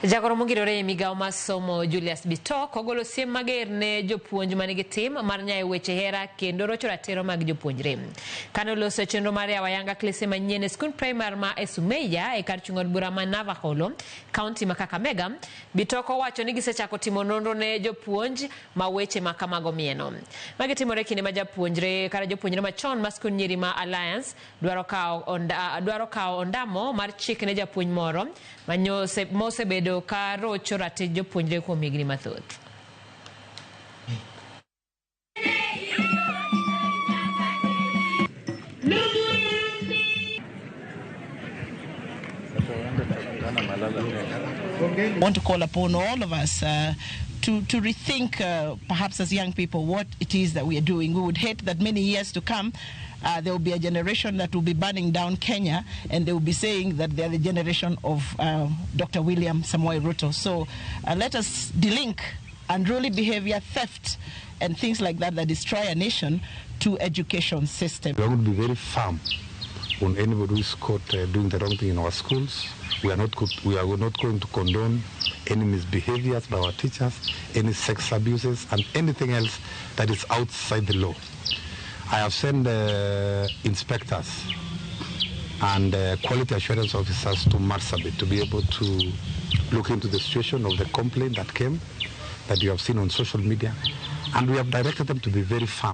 Jagoro mongirore e migawo mar somo Julius Bitok ogolo siem mager ne jopuonj manigi tim mar nyayo weche hera kendo rocho ratiro mag jopuonjre. Kane oloso e chenro mar yawo ayanga klese manyien e skund primar ma Esumeya e kar chung' od bura ma Navakholo, kaunti ma Kakamega, Bitok owacho ni gisechako timo nonro ne jopuonj ma weche ma kamago mieno. Magi timore e kinde ma japuonjre kata jopuonjre machon ma skund nyiri ma Alliance dwaro kawo onda, dwaro kawo ondamo mar chik ne japuonj moro manyose mosebedo ka rocho ratich jopuonjre kuom higni mathoth. Want to call upon all of us to rethink, perhaps as young people, what it is that we are doing. We would hate that many years to come, there will be a generation that will be burning down Kenya, and they will be saying that they are the generation of Dr. William Samoei Ruto. So let us delink unruly behavior, theft, and things like that that destroy a nation to education system. We are going to be very firm on anybody who is caught doing the wrong thing in our schools. We are not going to condone any misbehaviors by our teachers, any sex abuses, and anything else that is outside the law. I have sent inspectors and quality assurance officers to Marsabit to be able to look into the situation of the complaint that came, that you have seen on social media, and we have directed them to be very firm.